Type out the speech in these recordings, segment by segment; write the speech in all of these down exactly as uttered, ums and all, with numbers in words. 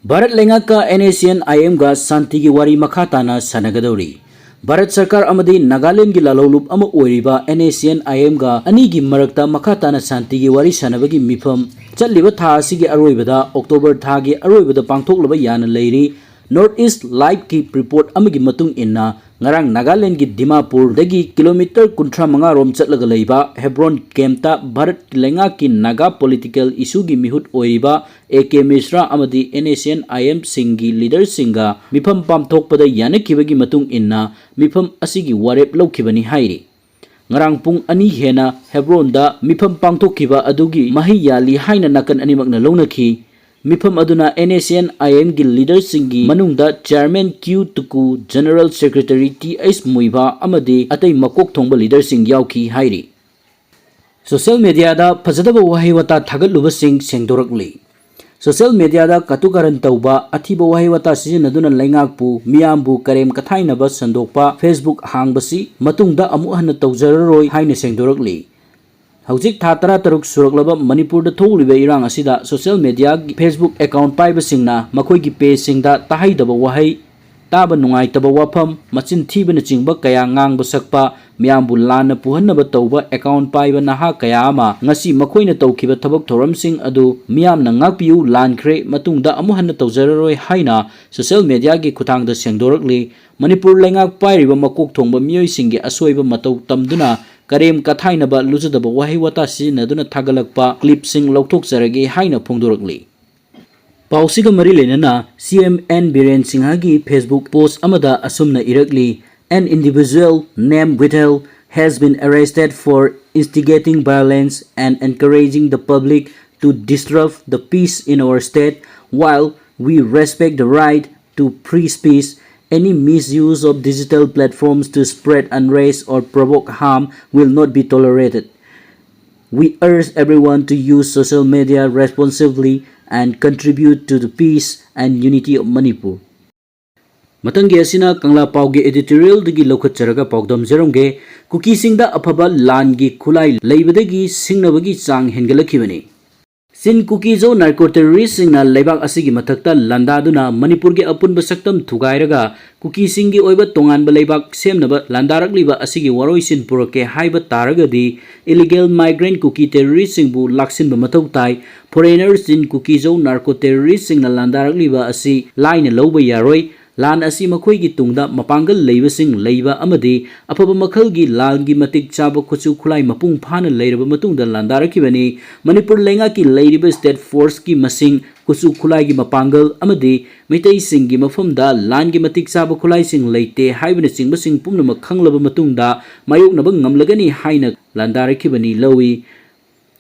ꯚꯥꯔꯠ ꯂꯩꯉꯥꯛꯀ NSCN-IM-ꯒ ꯁꯥꯟꯇꯤꯒꯤ ꯋꯥꯔꯤ ꯃꯈꯥ ꯇꯥꯅ ꯁꯥꯟꯅꯒꯗꯧꯔꯤ꯫ ꯚꯥꯔꯠ ꯁꯔꯀꯥꯔ ꯑꯃꯗꯤ ꯅꯥꯒꯥꯂꯦꯟꯒꯤ ꯂꯥꯂꯣꯡꯂꯨꯞ ꯑꯃ ꯑꯣꯏꯔꯤꯕ NSCN-IM-ꯒ ꯑꯅꯤꯒꯤ ꯃꯔꯛꯇ ꯃꯈꯥ ꯇꯥꯅ ꯁꯥꯟꯇꯤꯒꯤ ꯋꯥꯔꯤ ꯁꯥꯟꯅꯕꯒꯤ ꯃꯤꯐꯝ ꯆꯠꯂꯤꯕ ꯊꯥ ꯑꯁꯤꯒꯤ ꯑꯔꯣꯏꯕꯗ, ꯑꯣꯛꯇꯣꯕꯔ ꯊꯥꯒꯤ ꯑꯔꯣꯏꯕꯗ ꯄꯥꯡꯊꯣꯛꯂꯕ ꯌꯥꯅ ꯂꯩꯔꯤ꯫ North East Live-ꯀꯤ report ꯑꯃꯒꯤ ꯃꯇꯨꯡ ꯏꯟꯅ, ꯉꯔꯥꯡ ꯅꯥꯒꯥꯂꯦꯟꯒꯤ ꯗꯤꯃꯥꯄꯨꯔꯗꯒꯤ ꯀꯤꯂꯣꯃꯤꯇꯔ ꯀꯨꯟꯊ꯭ꯔꯥ ꯃꯉꯥ ꯔꯣꯝ ꯆꯠꯂꯒ ꯂꯩꯕ ꯍꯦꯕ꯭ꯔꯣꯟ camp-ꯇ ꯚꯥꯔꯠ ꯂꯩꯉꯥꯛꯀꯤ ꯅꯥꯒꯥ political issue-ꯒꯤ ꯃꯤꯍꯨꯠ ꯑꯣꯏꯔꯤꯕ A K Mishra ꯑꯃꯗꯤ NSCN-IM-ꯁꯤꯡꯒꯤ leader-ꯁꯤꯡꯒ ꯃꯤꯐꯝ ꯄꯥꯡꯊꯣꯛꯄꯗ ꯌꯥꯅꯈꯤꯕꯒꯤ ꯃꯇꯨꯡ ꯏꯟꯅ ꯃꯤꯐꯝ ꯑꯁꯤꯒꯤ ꯋꯥꯔꯦꯞ ꯂꯧꯈꯤꯕꯅꯤ ꯍꯥꯏꯔꯤ꯫ ꯉꯔꯥꯡ ꯄꯨꯡ ꯑꯅꯤ ꯍꯦꯟꯅ ꯍꯦꯕ꯭ꯔꯣꯟꯗ ꯃꯤꯐꯝ ꯄꯥꯡꯊꯣꯛꯈꯤꯕ ꯑꯗꯨꯒꯤ ꯃꯍꯩ ꯌꯥꯜꯂꯤ ꯍꯥꯏꯅ ꯅꯥꯀꯟ ꯑꯅꯤꯃꯛꯅ ꯂꯧꯅꯈꯤ꯫ ꯃꯤꯐꯝ ꯑꯗꯨꯅ NSCN-IM-ꯒꯤ leader-ꯁꯤꯡꯒꯤ ꯃꯅꯨꯡꯗ Chairman Q Tuku, General Secretary T H Muivah ꯑꯃꯗꯤ ꯑꯇꯩ ꯃꯀꯣꯛ ꯊꯣꯡꯕ leader-ꯁꯤꯡ ꯌꯥꯎꯈꯤ ꯍꯥꯏꯔꯤ꯫ Social media-ꯗ ꯐꯖꯗꯕ ꯋꯥꯍꯩ ꯋꯥꯇꯥ ꯊꯥꯒꯠꯂꯨꯕꯁꯤꯡ ꯁꯦꯡꯗꯣꯔꯛꯂꯤ꯫ Social media-ꯗ ꯀꯇꯨ ꯀꯥꯔꯟ ꯇꯧꯕ, ꯑꯊꯤꯕ ꯋꯥꯍꯩ ꯋꯥꯇꯥ ꯁꯤꯖꯤꯟꯅꯗꯨꯅ ꯂꯩꯉꯥꯛꯄꯨ, ꯃꯤꯌꯥꯝꯕꯨ ꯀꯔꯦꯝ ꯀꯊꯥꯏꯅꯕ ꯁꯟꯗꯣꯛꯄ Facebook ꯍꯥꯡꯕꯁꯤ ꯃꯇꯨꯡꯗ ꯑꯃꯨꯛ ꯍꯟꯅ ꯇꯧꯖꯔꯔꯣꯏ ꯍꯥꯏꯅ ꯁꯦꯡꯗꯣꯔꯛꯂꯤ꯫ ꯍꯧꯖꯤꯛ ꯊꯥ ꯇꯔꯥꯇꯔꯨꯛ ꯁꯨꯔꯛꯂꯕ ꯃꯅꯤꯄꯨꯔꯗ ꯊꯣꯛꯂꯤꯕ ꯏꯔꯥꯡ ꯑꯁꯤꯗ social media-ꯒꯤ Facebook account ꯄꯥꯏꯕꯁꯤꯡꯅ ꯃꯈꯣꯏꯒꯤ page-ꯁꯤꯡꯗ ꯇꯥꯍꯩꯗꯕ ꯋꯥꯍꯩ, ꯇꯥꯕ ꯅꯨꯡꯉꯥꯏꯇꯕ ꯋꯥꯐꯝ, ꯃꯆꯤꯟ ꯊꯤꯕꯅꯆꯤꯡꯕ ꯀꯌꯥ ꯉꯥꯡꯕ ꯁꯛꯄ, ꯃꯤꯌꯥꯝꯕꯨ ꯂꯥꯟꯅ ꯄꯨꯍꯟꯅꯕ ꯇꯧꯕ account ꯄꯥꯏꯕ ꯅꯍꯥ ꯀꯌꯥ ꯑꯃ ꯉꯁꯤ ꯃꯈꯣꯏꯅ ꯇꯧꯈꯤꯕ ꯊꯕꯛ ꯊꯧꯔꯝꯁꯤꯡ ꯑꯗꯨ ꯃꯤꯌꯥꯝꯅ ꯉꯥꯛꯄꯤꯌꯨ, ꯂꯥꯟꯈ꯭ꯔꯦ, ꯃꯇꯨꯡꯗ ꯑꯃꯨꯛ ꯍꯟꯅ ꯇꯧꯖꯔꯔꯣꯏ ꯍꯥꯏꯅ social media-ꯒꯤ ꯈꯨꯠꯊꯥꯡꯗ ꯁꯦꯡꯗꯣꯔꯛꯂꯤ꯫ ꯃꯅꯤꯄꯨꯔ ꯂꯩꯉꯥꯛ ꯄꯥꯏꯔꯤꯕ ꯃꯀꯣꯛ ꯊꯣꯡꯕ ꯃꯤꯑꯣꯏꯁꯤꯡꯒꯤ ꯑꯁꯣꯏꯕ ꯃꯇꯧ ꯇꯝꯗꯨꯅ ꯀꯔꯦꯝ ꯀꯊꯥꯏꯅꯕ, ꯂꯨꯖꯗꯕ ꯋꯥꯍꯩ ꯋꯥꯇꯥ ꯁꯤꯖꯤꯟꯅꯗꯨꯅ ꯊꯥꯒꯠꯂꯛꯄ clip-ꯁꯤꯡ ꯂꯧꯊꯣꯛꯆꯔꯒꯦ ꯍꯥꯏꯅ ꯐꯣꯡꯗꯣꯔꯛꯂꯤ꯫ ꯄꯥꯎꯁꯤꯒ ꯃꯔꯤ ꯂꯩꯅꯅ CM N Biren Singha-ꯒꯤ Facebook post ꯑꯃꯗ ꯑꯁꯨꯝꯅ ꯏꯔꯛꯂꯤ, "An individual named Withel has been arrested for instigating violence and encouraging the public to disrupt the peace in our state. While we respect the right to free speech, any misuse of digital platforms to spread unrest or provoke harm will not be tolerated. We urge everyone to use social media responsibly and contribute to the peace and unity of Manipur." ꯃꯊꯪꯒꯤ ꯑꯁꯤꯅ ꯀꯪꯂꯥ ꯄꯥꯎꯒꯤ editorial-ꯗꯒꯤ ꯂꯧꯈꯠꯆꯔꯒ ꯄꯥꯎꯗꯝꯖꯔꯝꯒꯦ꯫ ꯀꯨꯀꯤꯁꯤꯡꯗ ꯑꯐꯕ ꯂꯥꯟꯒꯤ ꯈꯨꯠꯂꯥꯏ ꯂꯩꯕꯗꯒꯤ ꯁꯤꯡꯅꯕꯒꯤ ꯆꯥꯡ ꯍꯦꯟꯒꯠꯂꯛꯈꯤꯕꯅꯤ꯫ ꯆꯤꯟ ꯀꯨꯀꯤꯖꯧ narco ꯇꯦꯔꯣꯔꯤꯁꯁꯤꯡꯅ ꯂꯩꯕꯥꯛ ꯑꯁꯤꯒꯤ ꯃꯊꯛꯇ ꯂꯥꯟꯗꯥꯗꯨꯅ ꯃꯅꯤꯄꯨꯔꯒꯤ ꯑꯄꯨꯟꯕ ꯁꯛꯇꯝ ꯊꯨꯒꯥꯏꯔꯒ ꯀꯨꯀꯤꯁꯤꯡꯒꯤ ꯑꯣꯏꯕ ꯇꯣꯉꯥꯟꯕ ꯂꯩꯕꯥꯛ ꯁꯦꯝꯅꯕ ꯂꯥꯟꯗꯥꯔꯛꯂꯤꯕ ꯑꯁꯤꯒꯤ ꯋꯥꯔꯣꯏꯁꯤꯟ ꯄꯨꯔꯛꯀꯦ ꯍꯥꯏꯕ ꯇꯥꯔꯒꯗꯤ illegal migrant ꯀꯨꯀꯤ ꯇꯦꯔꯣꯔꯤꯁꯁꯤꯡꯕꯨ ꯂꯥꯛꯁꯤꯟꯕ ꯃꯊꯧ ꯇꯥꯏ꯫ Foreigner ꯆꯤꯟ ꯀꯨꯀꯤꯖꯧ ꯅꯥꯔꯀꯣ ꯇꯦꯔꯣꯔꯤꯁꯁꯤꯡꯅ ꯂꯥꯟꯗꯥꯔꯛꯂꯤꯕ ꯑꯁꯤ ꯂꯥꯏꯅ ꯂꯧꯕ ꯌꯥꯔꯣꯏ꯫ ꯂꯥꯟ ꯑꯁꯤ ꯃꯈꯣꯏꯒꯤ ꯇꯨꯡꯗ ꯃꯄꯥꯡꯒꯜ ꯂꯩꯕꯁꯤꯡ ꯂꯩꯕ ꯑꯃꯗꯤ ꯑꯐꯕ ꯃꯈꯜꯒꯤ ꯂꯥꯟꯒꯤ ꯃꯇꯤꯛ ꯆꯥꯕ ꯈꯨꯠꯁꯨ ꯈꯨꯠꯂꯥꯏ ꯃꯄꯨꯡ ꯐꯥꯅ ꯂꯩꯔꯕ ꯃꯇꯨꯡꯗ ꯂꯥꯟꯗꯥꯔꯛꯈꯤꯕꯅꯤ꯫ ꯃꯅꯤꯄꯨꯔ ꯂꯩꯉꯥꯛꯀꯤ ꯂꯩꯔꯤꯕ state forceꯀꯤ ꯃꯁꯤꯡ, ꯈꯨꯠꯁꯨ ꯈꯨꯠꯂꯥꯏꯒꯤ ꯃꯄꯥꯡꯒꯜ ꯑꯃꯗꯤ ꯃꯤꯇꯩꯁꯤꯡꯒꯤ ꯃꯐꯝꯗ ꯂꯥꯟꯒꯤ ꯃꯇꯤꯛ ꯆꯥꯕ ꯈꯨꯠꯂꯥꯏꯁꯤꯡ ꯂꯩꯇꯦ ꯍꯥꯏꯕꯅꯆꯤꯡꯕꯁꯤꯡ ꯄꯨꯝꯅꯃꯛ ꯈꯪꯂꯕ ꯃꯇꯨꯡꯗ ꯃꯥꯌꯣꯛꯅꯕ ꯉꯝꯂꯒꯅꯤ ꯍꯥꯏꯅ ꯂꯥꯟꯗꯥꯔꯛꯈꯤꯕꯅꯤ ꯂꯧꯏ꯫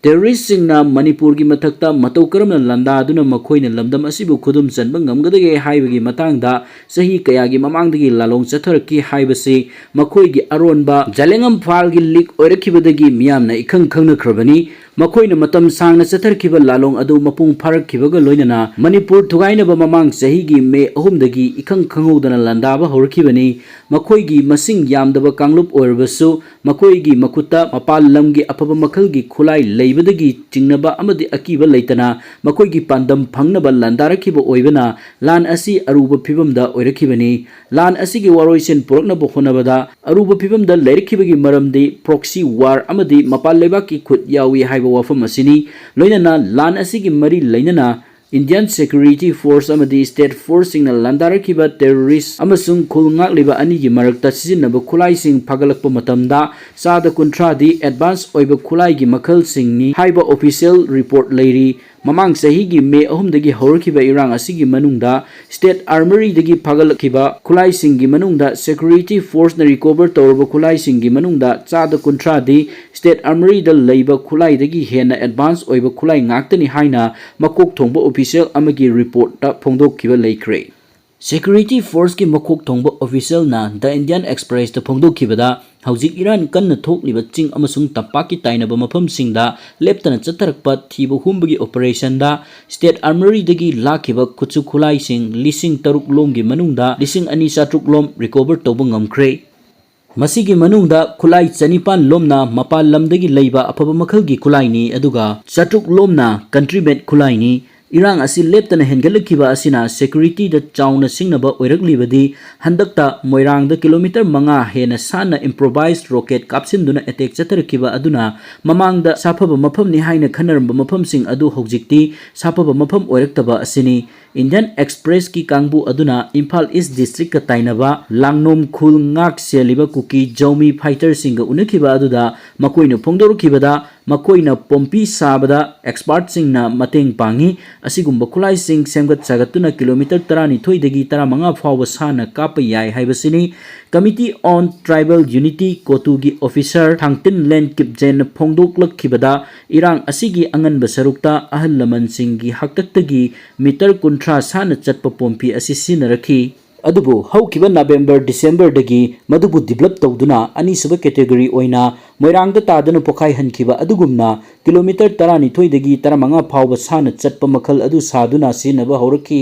ꯇꯦꯔꯣꯔꯤꯁꯁꯤꯡꯅ ꯃꯅꯤꯄꯨꯔꯒꯤ ꯃꯊꯛꯇ ꯃꯇꯧ ꯀꯔꯝꯅ ꯂꯥꯟꯗꯥꯗꯨꯅ ꯃꯈꯣꯏꯅ ꯂꯝꯗꯝ ꯑꯁꯤꯕꯨ ꯈꯨꯗꯨꯝ ꯆꯟꯕ ꯉꯝꯒꯗꯒꯦ ꯍꯥꯏꯕꯒꯤ ꯃꯇꯥꯡꯗ ꯆꯍꯤ ꯀꯌꯥꯒꯤ ꯃꯃꯥꯡꯗꯒꯤ ꯂꯥꯂꯣꯡ ꯆꯠꯊꯔꯛꯈꯤ ꯍꯥꯏꯕꯁꯤ ꯃꯈꯣꯏꯒꯤ ꯑꯔꯣꯟꯕ ꯖꯂꯦꯡꯉꯝꯐꯥꯜꯒꯤ leak ꯑꯣꯏꯔꯛꯈꯤꯕꯗꯒꯤ ꯃꯤꯌꯥꯝꯅ ꯏꯈꯪ ꯈꯪꯅꯈ꯭ꯔꯕꯅꯤ꯫ ꯃꯈꯣꯏꯅ ꯃꯇꯝ ꯁꯥꯡꯅ ꯆꯠꯊꯔꯛꯈꯤꯕ ꯂꯥꯂꯣꯡ ꯑꯗꯨ ꯃꯄꯨꯡ ꯐꯥꯔꯛꯈꯤꯕꯒ ꯂꯣꯏꯅꯅ ꯃꯅꯤꯄꯨꯔ ꯊꯨꯒꯥꯏꯅꯕ ꯃꯃꯥꯡ ꯆꯍꯤꯒꯤ ꯃꯦ ꯑꯍꯨꯝꯗꯒꯤ ꯏꯈꯪ ꯈꯪꯍꯧꯗꯅ ꯂꯥꯟꯗꯥꯕ ꯍꯧꯔꯛꯈꯤꯕꯅꯤ꯫ ꯃꯈꯣꯏꯒꯤ ꯃꯁꯤꯡ ꯌꯥꯝꯗꯕ ꯀꯥꯡꯂꯨꯞ ꯑꯣꯏꯔꯕꯁꯨ ꯃꯈꯣꯏꯒꯤ ꯃꯈꯨꯠꯇ ꯃꯄꯥꯟ ꯂꯝꯒꯤ ꯑꯐꯕ ꯃꯈꯜꯒꯤ ꯈꯨꯠꯂꯥꯏ ꯂꯩꯕꯗꯒꯤ ꯆꯤꯡꯅꯕ ꯑꯃꯗꯤ ꯑꯀꯤꯕ ꯂꯩꯇꯅ ꯃꯈꯣꯏꯒꯤ ꯄꯥꯟꯗꯝ ꯐꯪꯅꯕ ꯂꯥꯟꯗꯥꯔꯛꯈꯤꯕ ꯑꯣꯏꯕꯅ ꯂꯥꯟ ꯑꯁꯤ ꯑꯔꯨꯕ ꯐꯤꯕꯝꯗ ꯑꯣꯏꯔꯛꯈꯤꯕꯅꯤ꯫ ꯂꯥꯟ ꯑꯁꯤꯒꯤ ꯋꯥꯔꯣꯏꯁꯤꯟ ꯄꯨꯔꯛꯅꯕ ꯍꯣꯠꯅꯕꯗ ꯑꯔꯨꯕ ꯐꯤꯕꯝꯗ ꯂꯩꯔꯛꯈꯤꯕꯒꯤ ꯃꯔꯝꯗꯤ proxy war ꯑꯃꯗꯤ ꯃꯄꯥꯟ ꯂꯩꯕꯥꯛꯀꯤ ꯈꯨꯠ ꯌꯥꯎꯏ ꯍꯥꯏꯕ ꯋꯥꯐꯝ ꯑꯁꯤꯅꯤ꯫ ꯂꯣꯏꯅꯅ ꯂꯥꯟ ꯑꯁꯤꯒꯤ ꯃꯔꯤ ꯂꯩꯅꯅ Indian security force ꯑꯃꯗꯤ state forceꯁꯤꯡꯅ ꯂꯥꯟꯗꯥꯔꯛꯈꯤꯕ terrorist ꯑꯃꯁꯨꯡ ꯈꯨꯜ ꯉꯥꯛꯂꯤꯕ ꯑꯅꯤꯒꯤ ꯃꯔꯛꯇ ꯁꯤꯖꯤꯟꯅꯕ ꯈꯨꯠꯂꯥꯏꯁꯤꯡ ꯐꯥꯒꯠꯂꯛꯄ ꯃꯇꯝꯗ ꯆꯥꯗ ꯀꯨꯟꯊ꯭ꯔꯥꯗꯤ advance ꯑꯣꯏꯕ ꯈꯨꯠꯂꯥꯏꯒꯤ ꯃꯈꯜꯁꯤꯡꯅꯤ ꯍꯥꯏꯕ official report ꯂꯩꯔꯤ꯫ ꯃꯃꯥꯡ ꯆꯍꯤꯒꯤ ꯃꯦ ꯑꯍꯨꯝꯗꯒꯤ ꯍꯧꯔꯛꯈꯤꯕ ꯏꯔꯥꯡ ꯑꯁꯤꯒꯤ ꯃꯅꯨꯡꯗ state armoryꯗꯒꯤ ꯐꯥꯒꯠꯂꯛꯈꯤꯕ ꯈꯨꯠꯂꯥꯏꯁꯤꯡꯒꯤ ꯃꯅꯨꯡꯗ security forceꯅ recover ꯇꯧꯔꯕ ꯈꯨꯠꯂꯥꯏꯁꯤꯡꯒꯤ ꯃꯅꯨꯡꯗ ꯆꯥꯗ ꯀꯨꯟꯊ꯭ꯔꯥꯗꯤ state armoryꯗ ꯂꯩꯕ ꯈꯨꯠꯂꯥꯏꯗꯒꯤ ꯍꯦꯟꯅ advance ꯑꯣꯏꯕ ꯈꯨꯠꯂꯥꯏ ꯉꯥꯛꯇꯅꯤ ꯍꯥꯏꯅ ꯃꯀꯣꯛ ꯊꯣꯡꯕ official ꯑꯃꯒꯤ reportꯇ ꯐꯣꯡꯗꯣꯛꯈꯤꯕ ꯂꯩꯈ꯭ꯔꯦ꯫ Security forceꯀꯤ ꯃꯀꯣꯛ ꯊꯣꯡꯕ officialꯅ The Indian Expressꯇ ꯐꯣꯡꯗꯣꯛꯈꯤꯕꯗ, ꯍꯧꯖꯤꯛ ꯏꯔꯥꯡ ꯀꯟꯅ ꯊꯣꯛꯂꯤꯕ ꯆꯤꯡ ꯑꯃꯁꯨꯡ ꯇꯝꯄꯥꯛꯀꯤ ꯇꯥꯏꯅꯕ ꯃꯐꯝꯁꯤꯡꯗ ꯂꯦꯞꯇꯅ ꯆꯠꯊꯔꯛꯄ ꯊꯤꯕ ꯍꯨꯝꯕꯒꯤ operationꯗ state armoryꯗꯒꯤ ꯂꯥꯛꯈꯤꯕ ꯈꯨꯠꯁꯨ ꯈꯨꯠꯂꯥꯏꯁꯤꯡ ꯂꯤꯁꯤꯡ ꯇꯔꯨꯛ ꯂꯣꯝꯒꯤ ꯃꯅꯨꯡꯗ ꯂꯤꯁꯤꯡ ꯑꯅꯤ ꯆꯥꯇ꯭ꯔꯨꯛ ꯂꯣꯝ recover ꯇꯧꯕ ꯉꯝꯈ꯭ꯔꯦ꯫ ꯃꯁꯤꯒꯤ ꯃꯅꯨꯡꯗ ꯈꯨꯠꯂꯥꯏ ꯆꯅꯤꯄꯥꯟ ꯂꯣꯝꯅ ꯃꯄꯥꯟ ꯂꯝꯗꯒꯤ ꯂꯩꯕ ꯑꯐꯕ ꯃꯈꯜꯒꯤ ꯈꯨꯠꯂꯥꯏꯅꯤ, ꯑꯗꯨꯒ ꯆꯥꯇ꯭ꯔꯨꯛ ꯂꯣꯝꯅ country made ꯈꯨꯠꯂꯥꯏꯅꯤ꯫ ꯏꯔꯥꯡ ꯑꯁꯤ ꯂꯦꯞꯇꯅ ꯍꯦꯟꯒꯠꯂꯛꯈꯤꯕ ꯑꯁꯤꯅ securityꯗ ꯆꯥꯎꯅ ꯁꯤꯡꯅꯕ ꯑꯣꯏꯔꯛꯂꯤꯕꯗꯤ ꯍꯟꯗꯛꯇ ꯃꯣꯏꯔꯥꯡꯗ kilometre ꯃꯉꯥ ꯍꯦꯟꯅ ꯁꯥꯟꯅ improvised rocket ꯀꯥꯞꯁꯤꯟꯗꯨꯅ attack ꯆꯠꯊꯔꯛꯈꯤꯕ ꯑꯗꯨꯅ ꯃꯃꯥꯡꯗ ꯁꯥꯐꯕ ꯃꯐꯝꯅꯤ ꯍꯥꯏꯅ ꯈꯟꯅꯔꯝꯕ ꯃꯐꯝꯁꯤꯡ ꯑꯗꯨ ꯍꯧꯖꯤꯛꯇꯤ ꯁꯥꯐꯕ ꯃꯐꯝ ꯑꯣꯏꯔꯛꯇꯕ ꯑꯁꯤꯅꯤ꯫ Indian Expressꯀꯤ ꯀꯥꯡꯕꯨ ꯑꯗꯨꯅ ꯏꯝꯐꯥꯜ East districtꯀ ꯇꯥꯏꯅꯕ ꯂꯥꯡꯅꯣꯝ ꯈꯨꯜ ꯉꯥꯛ ꯁꯦꯜꯂꯤꯕ ꯀꯨꯀꯤ ꯖꯧꯃꯤ fighterꯁꯤꯡꯒ ꯎꯅꯈꯤꯕ ꯑꯗꯨꯗ ꯃꯈꯣꯏꯅ ꯐꯣꯡꯗꯣꯔꯛꯈꯤꯕꯗ ꯃꯈꯣꯏꯅ ꯄꯣꯝꯄꯤ ꯁꯥꯕꯗ expertꯁꯤꯡꯅ ꯃꯇꯦꯡ ꯄꯥꯡꯉꯤ꯫ ꯑꯁꯤꯒꯨꯝꯕ ꯈꯨꯠꯂꯥꯏꯁꯤꯡ ꯁꯦꯝꯒꯠ ꯁꯥꯒꯠꯇꯨꯅ kilometre ꯇꯔꯥꯅꯤꯊꯣꯏꯗꯒꯤ ꯇꯔꯥꯃꯉꯥ ꯐꯥꯎꯕ ꯁꯥꯟꯅ ꯀꯥꯞꯄ ꯌꯥꯏ ꯍꯥꯏꯕꯁꯤꯅꯤ꯫ Committee on Tribal Unity ꯀꯣꯇꯨꯒꯤ officer ꯊꯥꯡꯇꯤꯟꯂꯦꯟ ꯀꯤꯞꯖꯦꯟꯅ ꯐꯣꯡꯗꯣꯛꯂꯛꯈꯤꯕꯗ ꯏꯔꯥꯡ ꯑꯁꯤꯒꯤ ꯑꯉꯟꯕ ꯁꯔꯨꯛꯇ ꯑꯍꯜ ꯂꯃꯟꯁꯤꯡꯒꯤ ꯍꯥꯛꯇꯛꯇꯒꯤ metre ꯀꯨꯟꯊ꯭ꯔꯥ ꯁꯥꯟꯅ ꯆꯠꯄ ꯄꯣꯝꯄꯤ ꯑꯁꯤ ꯁꯤꯖꯤꯟꯅꯔꯛꯈꯤ꯫ ꯑꯗꯨꯕꯨ ꯍꯧꯈꯤꯕ November Decemberꯗꯒꯤ ꯃꯗꯨꯕꯨ develop ꯇꯧꯗꯨꯅ ꯑꯅꯤꯁꯨꯕ category ꯑꯣꯏꯅ ꯃꯣꯏꯔꯥꯡꯗ ꯇꯥꯗꯨꯅ ꯄꯣꯈꯥꯏꯍꯟꯈꯤꯕ ꯑꯗꯨꯒꯨꯝꯅ kilometre ꯇꯔꯥꯅꯤꯊꯣꯏꯗꯒꯤ ꯇꯔꯥꯃꯉꯥ ꯐꯥꯎꯕ ꯁꯥꯟꯅ ꯆꯠꯄ ꯃꯈꯜ ꯑꯗꯨ ꯁꯥꯗꯨꯅ ꯁꯤꯖꯤꯟꯅꯕ ꯍꯧꯔꯛꯈꯤ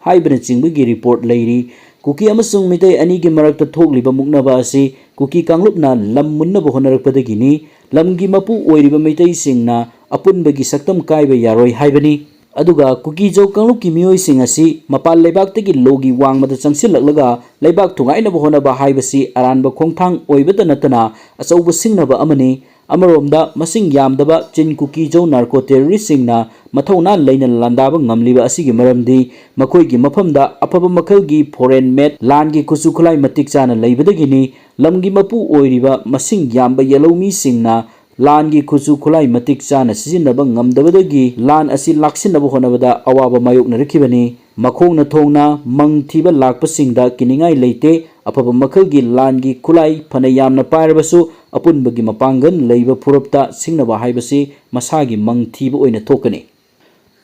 ꯍꯥꯏꯕꯅꯆꯤꯡꯕꯒꯤ report ꯂꯩꯔꯤ꯫ ꯀꯨꯀꯤ ꯑꯃꯁꯨꯡ ꯃꯤꯇꯩ ꯑꯅꯤꯒꯤ ꯃꯔꯛꯇ ꯊꯣꯛꯂꯤꯕ ꯃꯨꯛꯅꯕ ꯑꯁꯤ ꯀꯨꯀꯤ ꯀꯥꯡꯂꯨꯞꯅ ꯂꯝ ꯃꯨꯟꯅꯕ ꯍꯣꯠꯅꯔꯛꯄꯗꯒꯤꯅꯤ꯫ ꯂꯝꯒꯤ ꯃꯄꯨ ꯑꯣꯏꯔꯤꯕ ꯃꯤꯇꯩꯁꯤꯡꯅ ꯑꯄꯨꯟꯕꯒꯤ ꯁꯛꯇꯝ ꯀꯥꯏꯕ ꯌꯥꯔꯣꯏ ꯍꯥꯏꯕꯅꯤ꯫ ꯑꯗꯨꯒ ꯀꯨꯀꯤꯖꯧ ꯀꯥꯡꯂꯨꯞꯀꯤ ꯃꯤꯑꯣꯏꯁꯤꯡ ꯑꯁꯤ ꯃꯄꯥꯟ ꯂꯩꯕꯥꯛꯇꯒꯤ ꯂꯣꯒꯤ ꯋꯥꯡꯃꯗ ꯆꯪꯁꯤꯜꯂꯛꯂꯒ ꯂꯩꯕꯥꯛ ꯊꯨꯒꯥꯏꯅꯕ ꯍꯣꯠꯅꯕ ꯍꯥꯏꯕꯁꯤ ꯑꯔꯥꯟꯕ ꯈꯣꯡꯊꯥꯡ ꯑꯣꯏꯕꯇ ꯅꯠꯇꯅ ꯑꯆꯧꯕ ꯁꯤꯡꯅꯕ ꯑꯃꯅꯤ꯫ ꯑꯃꯔꯣꯝꯗ ꯃꯁꯤꯡ ꯌꯥꯝꯗꯕ ꯆꯤꯟ ꯀꯨꯀꯤꯖꯧ narco terroristꯁꯤꯡꯅ ꯃꯊꯧꯅꯥ ꯂꯩꯅ ꯂꯥꯟꯗꯥꯕ ꯉꯝꯂꯤꯕ ꯑꯁꯤꯒꯤ ꯃꯔꯝꯗꯤ ꯃꯈꯣꯏꯒꯤ ꯃꯐꯝꯗ ꯑꯐꯕ ꯃꯈꯜꯒꯤ foreign made ꯂꯥꯟꯒꯤ ꯈꯨꯠꯁꯨ ꯈꯨꯠꯂꯥꯏ ꯃꯇꯤꯛ ꯆꯥꯅ ꯂꯩꯕꯗꯒꯤꯅꯤ꯫ ꯂꯝꯒꯤ ꯃꯄꯨ ꯑꯣꯏꯔꯤꯕ ꯃꯁꯤꯡ ꯌꯥꯝꯕ ꯌꯦꯜꯍꯧꯃꯤꯁꯤꯡꯅ ꯂꯥꯟꯒꯤ ꯈꯨꯠꯁꯨ ꯈꯨꯠꯂꯥꯏ ꯃꯇꯤꯛ ꯆꯥꯅ ꯁꯤꯖꯤꯟꯅꯕ ꯉꯝꯗꯕꯗꯒꯤ ꯂꯥꯟ ꯑꯁꯤ ꯂꯥꯛꯁꯤꯟꯅꯕ ꯍꯣꯠꯅꯕꯗ ꯑꯋꯥꯕ ꯃꯥꯌꯣꯛꯅꯔꯛꯈꯤꯕꯅꯤ꯫ ꯃꯈꯣꯡꯅ ꯊꯣꯡꯅ ꯃꯪ ꯊꯤꯕ ꯂꯥꯛꯄꯁꯤꯡꯗ ꯀꯤꯅꯤꯡꯉꯥꯏ ꯂꯩꯇꯦ꯫ ꯑꯐꯕ ꯃꯈꯜꯒꯤ ꯂꯥꯟꯒꯤ ꯈꯨꯠꯂꯥꯏ ꯐꯅ ꯌꯥꯝꯅ ꯄꯥꯏꯔꯕꯁꯨ ꯑꯄꯨꯟꯕꯒꯤ ꯃꯄꯥꯡꯒꯜ ꯂꯩꯕ ꯐꯨꯔꯨꯞꯇ ꯁꯤꯡꯅꯕ ꯍꯥꯏꯕꯁꯤ ꯃꯁꯥꯒꯤ ꯃꯪ ꯊꯤꯕ ꯑꯣꯏꯅ ꯊꯣꯛꯀꯅꯤ꯫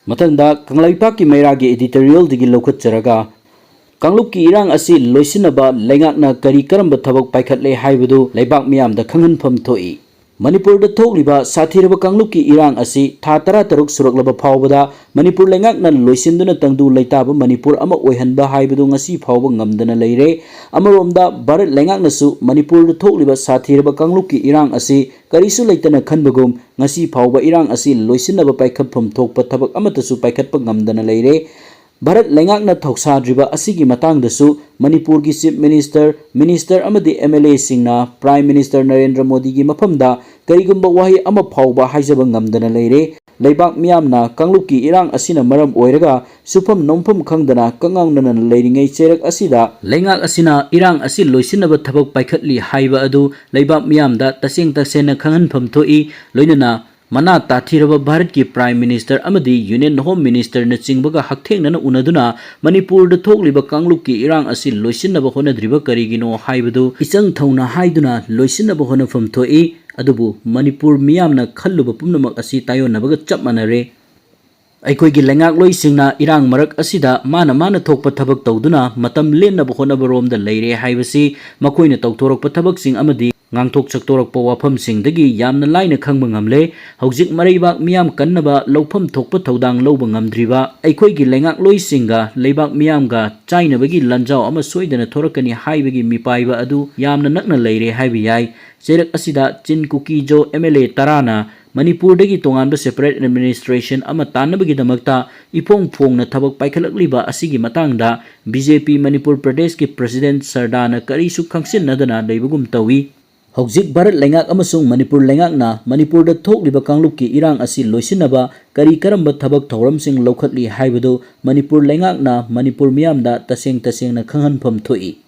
ꯃꯊꯪꯗ ꯀꯪꯂꯩꯄꯥꯛꯀꯤ ꯃꯩꯔꯥꯒꯤ editorialꯗꯒꯤ ꯂꯧꯈꯠꯆꯔꯒ ꯀꯥꯡꯂꯨꯞꯀꯤ ꯏꯔꯥꯡ ꯑꯁꯤ ꯂꯣꯏꯁꯤꯟꯅꯕ ꯂꯩꯉꯥꯛꯅ ꯀꯔꯤ ꯀꯔꯝꯕ ꯊꯕꯛ ꯄꯥꯏꯈꯠꯂꯦ ꯍꯥꯏꯕꯗꯨ ꯂꯩꯕꯥꯛ ꯃꯤꯌꯥꯝꯗ ꯈꯪꯍꯟꯐꯝ ꯊꯣꯛꯏ꯫ ꯃꯅꯤꯄꯨꯔꯗ ꯊꯣꯛꯂꯤꯕ ꯁꯥꯊꯤꯔꯕ ꯀꯥꯡꯂꯨꯞꯀꯤ ꯏꯔꯥꯡ ꯑꯁꯤ ꯊꯥ ꯇꯔꯥꯇꯔꯨꯛ ꯁꯨꯔꯛꯂꯕ ꯐꯥꯎꯕꯗ ꯃꯅꯤꯄꯨꯔ ꯂꯩꯉꯥꯛꯅ ꯂꯣꯏꯁꯤꯟꯗꯨꯅ ꯇꯪꯗꯨ ꯂꯩꯇꯥꯕ ꯃꯅꯤꯄꯨꯔ ꯑꯃ ꯑꯣꯏꯍꯟꯕ ꯍꯥꯏꯕꯗꯨ ꯉꯁꯤ ꯐꯥꯎꯕ ꯉꯝꯗꯅ ꯂꯩꯔꯦ꯫ ꯑꯃꯔꯣꯝꯗ ꯚꯥꯔꯠ ꯂꯩꯉꯥꯛꯅꯁꯨ ꯃꯅꯤꯄꯨꯔꯗ ꯊꯣꯛꯂꯤꯕ ꯁꯥꯊꯤꯔꯕ ꯀꯥꯡꯂꯨꯞꯀꯤ ꯏꯔꯥꯡ ꯑꯁꯤ ꯀꯔꯤꯁꯨ ꯂꯩꯇꯅ ꯈꯟꯕꯒꯨꯝ ꯉꯁꯤ ꯐꯥꯎꯕ ꯏꯔꯥꯡ ꯑꯁꯤ ꯂꯣꯏꯁꯤꯟꯅꯕ ꯄꯥꯏꯈꯠꯐꯝ ꯊꯣꯛꯄ ꯊꯕꯛ ꯑꯃꯠꯇꯁꯨ ꯄꯥꯏꯈꯠꯄ ꯉꯝꯗꯅ ꯂꯩꯔꯦ꯫ ꯚꯥꯔꯠ ꯂꯩꯉꯥꯛꯅ ꯊꯧꯁꯥꯗ꯭ꯔꯤꯕ ꯑꯁꯤꯒꯤ ꯃꯇꯥꯡꯗꯁꯨ ꯃꯅꯤꯄꯨꯔꯒꯤ Chief Minister, Minister ꯑꯃꯗꯤ M L A ꯁꯤꯡꯅ Prime Minister ꯅꯔꯦꯟꯗ꯭ꯔ ꯃꯣꯗꯤꯒꯤ ꯃꯐꯝꯗ ꯀꯔꯤꯒꯨꯝꯕ ꯋꯥꯍꯩ ꯑꯃ ꯐꯥꯎꯕ ꯍꯥꯏꯖꯕ ꯉꯝꯗꯅ ꯂꯩꯔꯦ꯫ ꯂꯩꯕꯥꯛ ꯃꯤꯌꯥꯝꯅ ꯀꯥꯡꯂꯨꯞꯀꯤ ꯏꯔꯥꯡ ꯑꯁꯤꯅ ꯃꯔꯝ ꯑꯣꯏꯔꯒ ꯁꯨꯐꯝ ꯅꯣꯝꯐꯝ ꯈꯪꯗꯅ ꯀꯉꯥꯎꯅꯅ ꯂꯩꯔꯤꯉꯩ ꯆꯩꯔꯛ ꯑꯁꯤꯗ ꯂꯩꯉꯥꯛ ꯑꯁꯤꯅ ꯏꯔꯥꯡ ꯑꯁꯤ ꯂꯣꯏꯁꯤꯟꯅꯕ ꯊꯕꯛ ꯄꯥꯏꯈꯠꯂꯤ ꯍꯥꯏꯕ ꯑꯗꯨ ꯂꯩꯕꯥꯛ ꯃꯤꯌꯥꯝꯗ ꯇꯁꯦꯡ ꯇꯁꯦꯡꯅ ꯈꯪꯍꯟꯐꯝ ꯊꯣꯛꯏ꯫ ꯂꯣꯏꯅꯅ ꯃꯅꯥ ꯇꯥꯊꯤꯔꯕ ꯚꯥꯔꯠꯀꯤ Prime Minister ꯑꯃꯗꯤ Union Home Minister ꯅꯆꯤꯡꯕꯒ ꯍꯛꯊꯦꯡꯅꯅ ꯎꯅꯗꯨꯅ ꯃꯅꯤꯄꯨꯔꯗ ꯊꯣꯛꯂꯤꯕ ꯀꯥꯡꯂꯨꯞꯀꯤ ꯏꯔꯥꯡ ꯑꯁꯤ ꯂꯣꯏꯁꯤꯟꯅꯕ ꯍꯣꯠꯅꯗ꯭ꯔꯤꯕ ꯀꯔꯤꯒꯤꯅꯣ ꯍꯥꯏꯕꯗꯨ ꯏꯆꯪ ꯊꯧꯅ ꯍꯥꯏꯗꯨꯅ ꯂꯣꯏꯁꯤꯟꯅꯕ ꯍꯣꯠꯅꯐꯝ ꯊꯣꯛꯏ꯫ ꯑꯗꯨꯕꯨ ꯃꯅꯤꯄꯨꯔ ꯃꯤꯌꯥꯝꯅ ꯈꯜꯂꯨꯕ ꯄꯨꯝꯅꯃꯛ ꯑꯁꯤ ꯇꯥꯏꯑꯣꯟꯅꯕꯒ ꯆꯞ ꯃꯥꯟꯅꯔꯦ꯫ ꯑꯩꯈꯣꯏꯒꯤ ꯂꯩꯉꯥꯛꯂꯣꯏꯁꯤꯡꯅ ꯏꯔꯥꯡ ꯃꯔꯛ ꯑꯁꯤꯗ ꯃꯥꯅ ꯃꯥꯅ ꯊꯣꯛꯄ ꯊꯕꯛ ꯇꯧꯗꯨꯅ ꯃꯇꯝ ꯂꯦꯟꯅꯕ ꯍꯣꯠꯅꯕꯔꯣꯝꯗ ꯂꯩꯔꯦ ꯍꯥꯏꯕꯁꯤ ꯃꯈꯣꯏꯅ ꯇꯧꯊꯣꯔꯛꯄ ꯊꯕꯛꯁꯤꯡ ꯑꯃꯗꯤ ꯉꯥꯡꯊꯣꯛ ꯁꯛꯇꯣꯔꯛꯄ ꯋꯥꯐꯝꯁꯤꯡꯗꯒꯤ ꯌꯥꯝꯅ ꯂꯥꯏꯅ ꯈꯪꯕ ꯉꯝꯂꯦ꯫ ꯍꯧꯖꯤꯛ ꯃꯔꯩꯕꯥꯛ ꯃꯤꯌꯥꯝ ꯀꯟꯅꯕ ꯂꯧꯐꯝ ꯊꯣꯛꯄ ꯊꯧꯗꯥꯡ ꯂꯧꯕ ꯉꯝꯗ꯭ꯔꯤꯕ ꯑꯩꯈꯣꯏꯒꯤ ꯂꯩꯉꯥꯛꯂꯣꯏꯁꯤꯡꯒ ꯂꯩꯕꯥꯛ ꯃꯤꯌꯥꯝꯒ ꯆꯥꯏꯅꯕꯒꯤ ꯂꯥꯟꯖꯥꯎ ꯑꯃ ꯁꯣꯏꯗꯅ ꯊꯣꯔꯛꯀꯅꯤ ꯍꯥꯏꯕꯒꯤ ꯃꯤꯄꯥꯏꯕ ꯑꯗꯨ ꯌꯥꯝꯅ ꯅꯛꯅ ꯂꯩꯔꯦ ꯍꯥꯏꯕ ꯌꯥꯏ꯫ ꯆꯩꯔꯛ ꯑꯁꯤꯗ ꯆꯤꯟ ꯀꯨꯀꯤ ꯖꯣ M L A ꯇꯔꯥꯅ ꯃꯅꯤꯄꯨꯔꯗꯒꯤ ꯇꯣꯉꯥꯟꯕ separate administration ꯑꯃ ꯇꯥꯟꯅꯕꯒꯤꯗꯃꯛꯇ ꯏꯐꯣꯡ ꯐꯣꯡꯅ ꯊꯕꯛ ꯄꯥꯏꯈꯠꯂꯛꯂꯤꯕ ꯑꯁꯤꯒꯤ ꯃꯇꯥꯡꯗ B J P ꯃꯅꯤꯄꯨꯔ ꯄ꯭ꯔꯗꯦꯁꯀꯤ President ꯁꯔꯗꯥꯅ ꯀꯔꯤꯁꯨ ꯈꯪꯁꯤꯟꯅꯗꯅ ꯂꯩꯕꯒꯨꯝ ꯇꯧꯏ꯫ ꯍꯧꯖꯤꯛ ꯚꯥꯔꯠ ꯂꯩꯉꯥꯛ ꯑꯃꯁꯨꯡ ꯃꯅꯤꯄꯨꯔ ꯂꯩꯉꯥꯛꯅ ꯃꯅꯤꯄꯨꯔꯗ ꯊꯣꯛꯂꯤꯕ ꯀꯥꯡꯂꯨꯞꯀꯤ ꯏꯔꯥꯡ ꯑꯁꯤ ꯂꯣꯏꯁꯤꯟꯅꯕ ꯀꯔꯤ ꯀꯔꯝꯕ ꯊꯕꯛ ꯊꯧꯔꯝꯁꯤꯡ ꯂꯧꯈꯠꯂꯤ ꯍꯥꯏꯕꯗꯨ ꯃꯅꯤꯄꯨꯔ ꯂꯩꯉꯥꯛꯅ ꯃꯅꯤꯄꯨꯔ ꯃꯤꯌꯥꯝꯗ ꯇꯁꯦꯡ ꯇꯁꯦꯡꯅ ꯈꯪꯍꯟꯐꯝ ꯊꯣꯛꯏ꯫